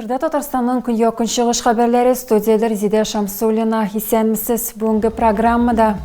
Эфирдә Татарстанның көньяк-көнчыгыш хәбәрләре, студиядә Резидә Шамсуллина. Исәнмесез. Бүгенге программада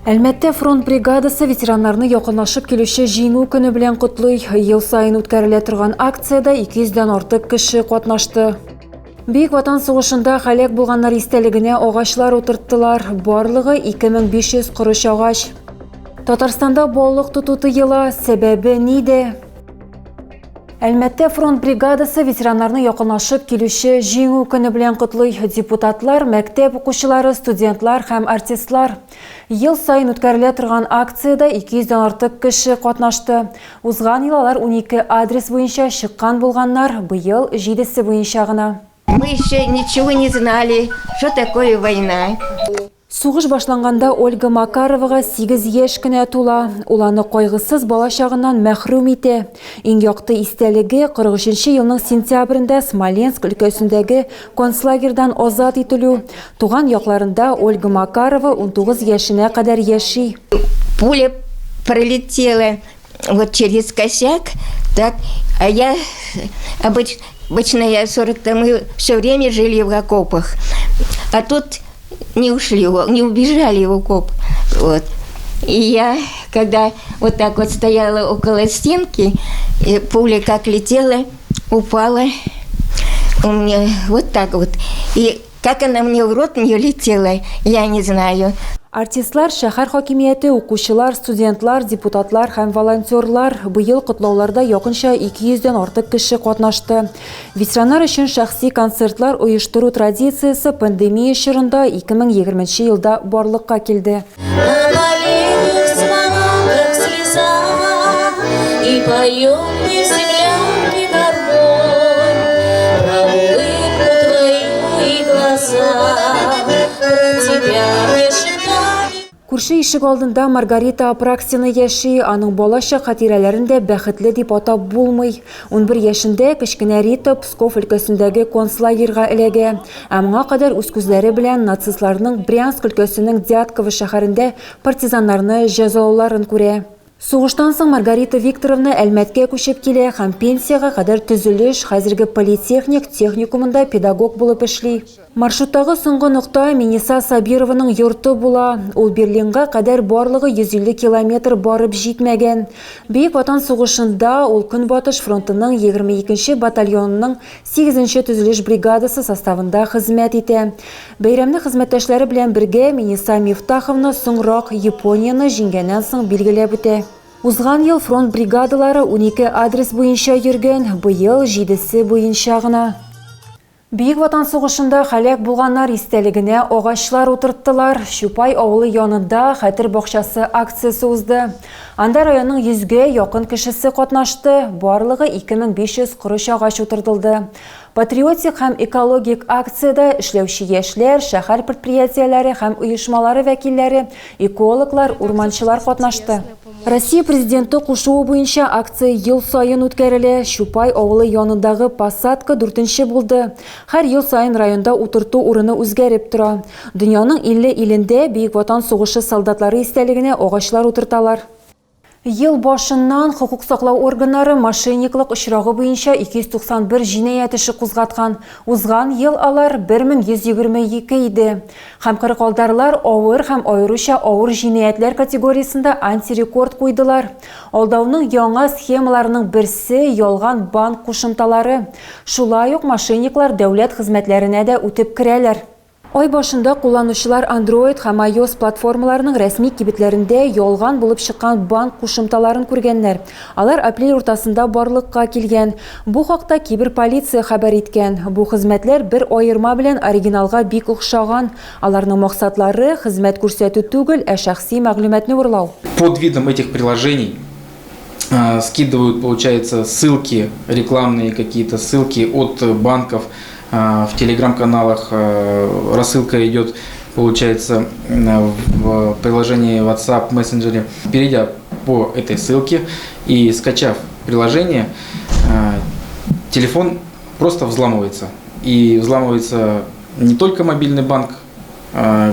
Әлмәттә фронт бригадасы ветераннарны якынлашып килүче Җиңү көне белән котлый. Ел саен үткәрелә торган акциядә 200 дән артык кеше катнашты. Бөек Ватан сугышында һәлак булганнар истәлегенә агачлар утырттылар. Барлыгы 2500 корыч агач. Татарстанда балык тоту тыела, сәбәбе нидә? Әлмәттә фронт бригадасы ветераннарны якынлашып килүче Җиңү көне белән котлый. Депутатлар, мәктәп укучылары, студентлар һәм артистлар. Ел саен үткәрелә торган акциядә 200 дән артык кеше катнашты. Узган ел алар 12 адрес буенча чыккан булганнар, быел җидесе буенча гына. Мы еще ничего не знали, что такое война. Сугыш башланганда Ольга Макаровага сигез яшь кенә тула. Ул аны кайгысыз балачагыннан мәхрүм итә. Иң якты истәлеге, 43 нче елның сентябрендә Смоленск өлкәсендәге концлагерьдан азат ителү. Туган якларында Ольга Макарова 19 яшенә кадәр яши. Пуля пролетела вот через косяк, так, а я обычно я 40 мы все время жили в окопах, а тут не ушли, не убежали в окоп. Вот. И я, когда вот так вот стояла около стенки, и пуля как летела, упала у меня вот так вот. И как она мне в рот не летела, я не знаю. Артистлар, шәһәр хакимияте, укучылар, студентлар, депутатлар һәм волонтерлар быел котлауларда якынча 200 дән артык кеше катнашты. Ветераннар өчен шәхси концертлар оештыру традициясе пандемия чорында 2020 елда барлыкка килде. Күрше ишек алдында Маргарита Апраксина яши, аның балачак хатирәләрен дә бәхетле дип атап булмый. 11 яшендә кечкенә Рита Псков өлкәсендәге концлагерьга эләгә. Ә моңа кадәр үз күзләре белән нацистларның Брянск өлкәсенең Дятково шәһәрендә партизаннарны җәзалауларын күрә. Сугыштан соң Маргарита Викторовна Әлмәткә күчеп килә һәм пенсиягә кадәр төзелеш, хәзерге политехник, техникумында педагог булып эшли. Маршруттагы соңгы нокта Миниса Сабированың йорты була. Ул Берлинга кадәр барлыгы 150 километр барып җитмәгән. Бөек Ватан сугышында ул Көнбатыш фронтының 22 нче батальонының 8 нче төзелеш бригадасы составында хезмәт итә. Бәйрәмне хезмәттәшләре белән бергә Миниса Мифтаховна соңрак Японияне җиңгәннән соң билгеләп үтә. Узган ел фронт бригадалары 12 адрес буенча йөргән, быел җидесе буенча гына. Бөек Ватан сугышында һәлак булганнар истәлегенә агачлар утырттылар. Чупай авылы янында Хәтер бакчасы акциясе узды. Анда районның йөзгә якын кешесе катнашты, барлыгы 2500 корыч агач утыртылды. Патриотик һәм экологик акциядә эшләүче яшьләр, шәһәр предприятиеләре һәм оешмалары вәкилләре, экологлар, урманчылар катнашты. Россия Президенты кушуы буенча акция ел саен үткәрелә. Чупай авылы янындагы посадка дүртенче булды. Һәр ел саен районда утырту урыны үзгәреп тора. Дөньяның 50 илендә Бөек Ватан сугышы солдатлары истәлегенә агачлар утырталар. Ел башыннан хокук саклау органнары мошенниклык очрагы буенча 291 җинаять эше кузгаткан. Узган ел алар 1122 иде. Һәм кырыкалдарлар авыр һәм аеруча авыр җинаятьләр категориясендә антирекорд куйдылар. Алдауның яңа схемаларының берсе, ялган банк кушымталары. Шулай ук мошенниклар дәүләт хезмәтләренә дә үтеп керәләр. Ай башында кулланучылар Android һәм iOS платформаларының рәсми кибетләрендә ялган булып чыккан банк кушымталарын күргәннәр. Алар апрель уртасында барлыкка килгән. Бу хакта киберполиция хәбәр иткән. Бу хезмәтләр бер аерма белән оригиналга бик охшаган. Аларның максатлары, хезмәт күрсәтү түгел, ә шәхси мәгълүматны урлау. Под видом этих приложений скидывают, получается, ссылки, рекламные какие-то ссылки от банков, в телеграм-каналах рассылка идет, получается, в приложении WhatsApp, мессенджере. Перейдя по этой ссылке и скачав приложение, телефон просто взламывается. И взламывается не только мобильный банк,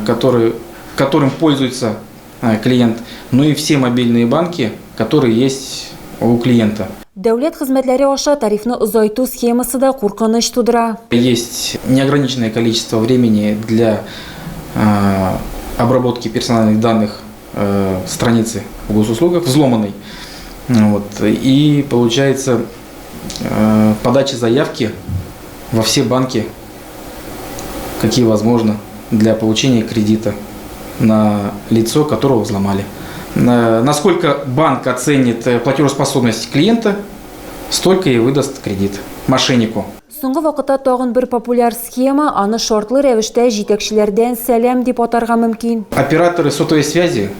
который, которым пользуется клиент, но и все мобильные банки, которые есть у клиента. Дәүләт хезмәтләре аша тарифны озайту схемасы да куркыныч тудыра. Есть неограниченное количество времени для обработки персональных данных страницы в госуслугах, взломанной. Вот. И получается подача заявки во все банки, какие возможно, для получения кредита на лицо, которого взломали. Насколько банк оценит платежеспособность клиента, столько и выдаст кредит мошеннику. Соңгы вакытта тагын бер популяр схема, аны шартлы рәвештә җитәкчеләрдән сәлам дип атарга мөмкин. Операторы сотовой связи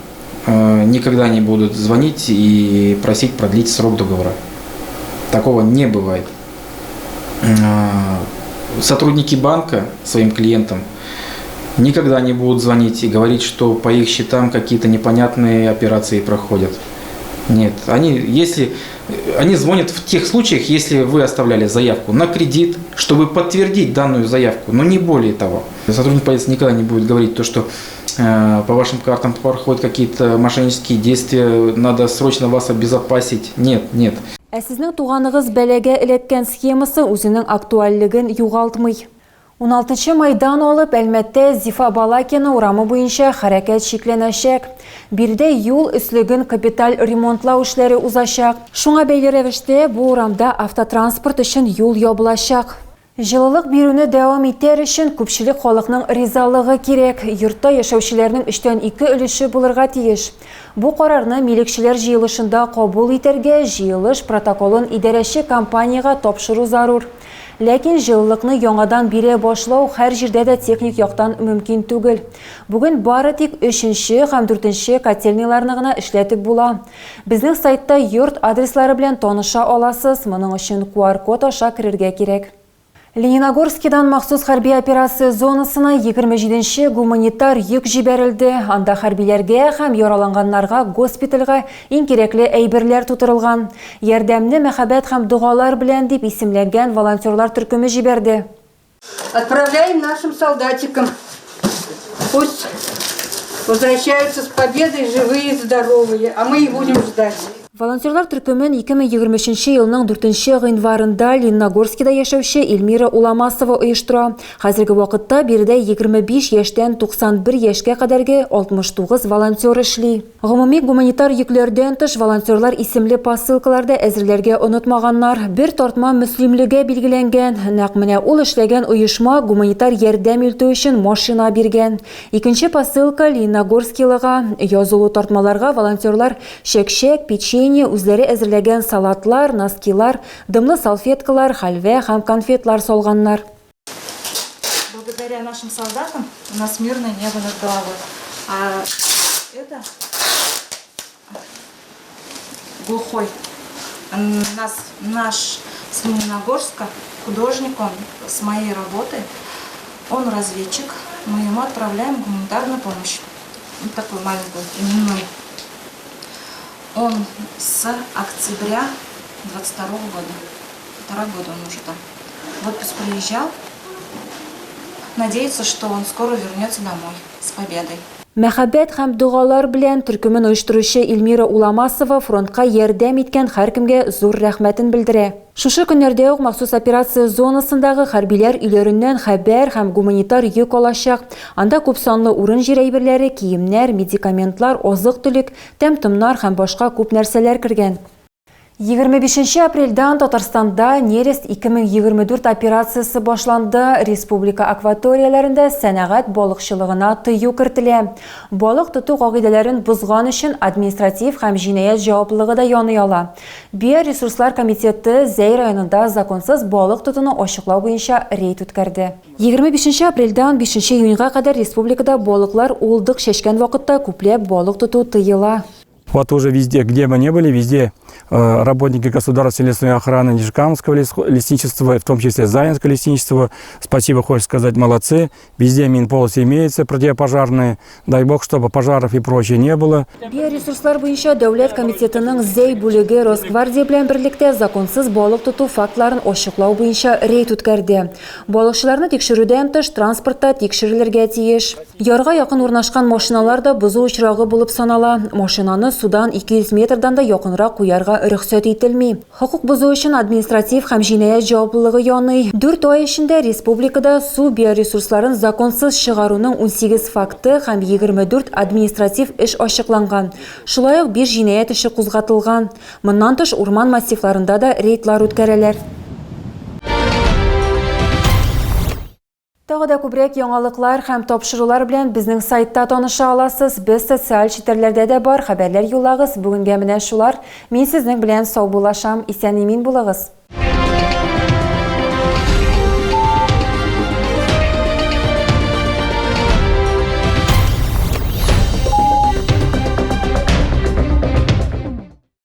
никогда не будут звонить и просить продлить срок договора. Такого не бывает. Сотрудники банка своим клиентам никогда не будут звонить и говорить, что по их счетам какие-то непонятные операции проходят. Нет, они звонят в тех случаях, если вы оставляли заявку на кредит, чтобы подтвердить данную заявку, но не более того. Сотрудник полиции никогда не будет говорить то, что по вашим картам проходят какие-то мошеннические действия, надо срочно вас обезопасить. Нет, нет. Ә сезнең туганыгыз бәлагә эләккән схемасы үзенең актуальлеген югалтмый. 16 майдан алып Әлмәттә Зифа Балакина урамы буенча хәрәкәт чикләнәчәк. Биредә юл өслеген капиталь ремонтлау эшләре узачак. Шуңа бәйле рәвештә бу урамда автотранспорт өчен юл ябылачак. Җылылык бирүне дәвам итәр өчен күпчелек халыкның ризалыгы кирәк. Йортта яшәүчеләрнең 2/3 өлеше булырга тиеш. Бу карарны милекчеләр җыелышында кабул итәргә, җыелыш протоколын идарәче компаниягә тапшыру зарур. Ләкин җылылыкны яңадан бирә башлау һәр җирдә дә техник яктан мөмкин түгел. Бүген бары тик 3нче һәм 4нче котельныйларны гына эшләтеп була. Безнең сайтта йорт адреслары белән таныша аласыз. Моның өчен QR-код аша керергә кирәк. Лениногорскидан махсус хәрби операция зонасына 27-нче гуманитар йөк җибәрелде. Анда хәрбиләргә һәм яраланганнарга госпитальгә иң кирәкле әйберләр тутырылган. Ярдәмне мәхәббәт һәм догалар белән дип исемләнгән волонтерлар төркеме җибәрде. Отправляем нашим солдатикам. Пусть возвращаются с победой живые и здоровые, а мы их будем ждать. Волонтерлар төркемен 2023 елның 4 гыйнварында Лениногорскида яшәүче Эльмира Уламасова оештыра. Хәзерге вакытта биредә 25 яшьтән 91 яшькә кадәрге 69 волонтер эшли. Гомуми гуманитар йөкләрдән тыш волонтерлар исемле посылкаларда әзерләргә онытмаганнар. Бер тартма мөслимлегә билгеләнгән. Нәкъ менә ул эшләгән оешма гуманитар ярдәм илтү өчен машина биргән. Икенче посылка Лениногорскилыга. Язулы тартмаларга волонтерлар чәкчәк, печенье, үзләре әзерләгән салатлар, носкилар, дымлы салфеткалар, хәлвә һәм конфетлар салганнар. Благодаря нашим солдатам у нас мирное небо над головой. А это глухой. Наш с Лениногорска художник, он с моей работы, он разведчик, мы ему отправляем гуманитарную помощь. Вот такую маленькую, именную. Он с октября 22 года, 1,5 года он уже там. В отпуск приезжал, надеется, что он скоро вернется домой с победой. Мәхәббәт һәм догалар белән төркемен оештыручы Эльмира Уламасова фронтка ярдәм иткән һәркемгә зур рәхмәтен белдерә. Шушы көннәрдә үк махсус операция зонасындагы хәрбиләр өйләреннән хәбәр һәм гуманитар йөк алачак. Анда күп санлы урын-җир әйберләре, киемнәр, медикаментлар, азык-төлек, тәм-томнар һәм башка күп нәрсәләр кергән. 25 апрельдән Татарстанда Нерест 2024 операциясе башланды. Республика акваторияләрендә сәнәгать балыкчылыгына тыю кертелә. Балык тоту кагыйдәләрен бозган өчен административ һәм җинаять җаваплылыгы да яный ала. Биоресурслар комитеты Зәй районында законсыз балык тотуны ачыклау буенча рейд үткәрде. 25 апрельдән 5 июньгә кадәр республикада балыклар уылдык чәчкән вакытта күпләп балык тоту тыела. Вот уже везде, где бы ни были, везде работники государственной лесной охраны Нижнекамского лесничества, в том числе Заинского лесничества, спасибо, хочется сказать, молодцы. Везде минполосы имеются противопожарные. Дай бог, чтобы пожаров и прочее не было. Биоресурслар буенча дәүләт комитетының Зәй бүлеге Росгвардия белән берлектә законсыз балык тоту фактларын ачыклау буенча рейд үткәрде. Балыкчыларны тикшерүдән тыш транспортта тикшерелергә тиеш. Ярга якын урнашкан машиналар да бозу очрагы булып санала. Машинаны судан 200 метрдан да якынрак куярга рөхсәт ителми. Хокук бозу өчен административ һәм җинаять җаваплылыгы яный. Дүрт ай эчендә республикада су биоресурсларын законсыз чыгаруның 18 факты һәм 24 административ эш ачыкланган. Шулай ук биш җинаять эше кузгатылган. Моннан тыш, урман массивларында да рейдлар үткәрәләр. Тагы да күбрәк яңалыклар һәм тапшырулар белән безнең сайтта таныша аласыз. Без социаль челтәрләрдә дә бар, хәбәрләр юллагыз. Бүгенгә менә шулар. Мин сезнең белән саубуллашам. Исән-имин булыгыз.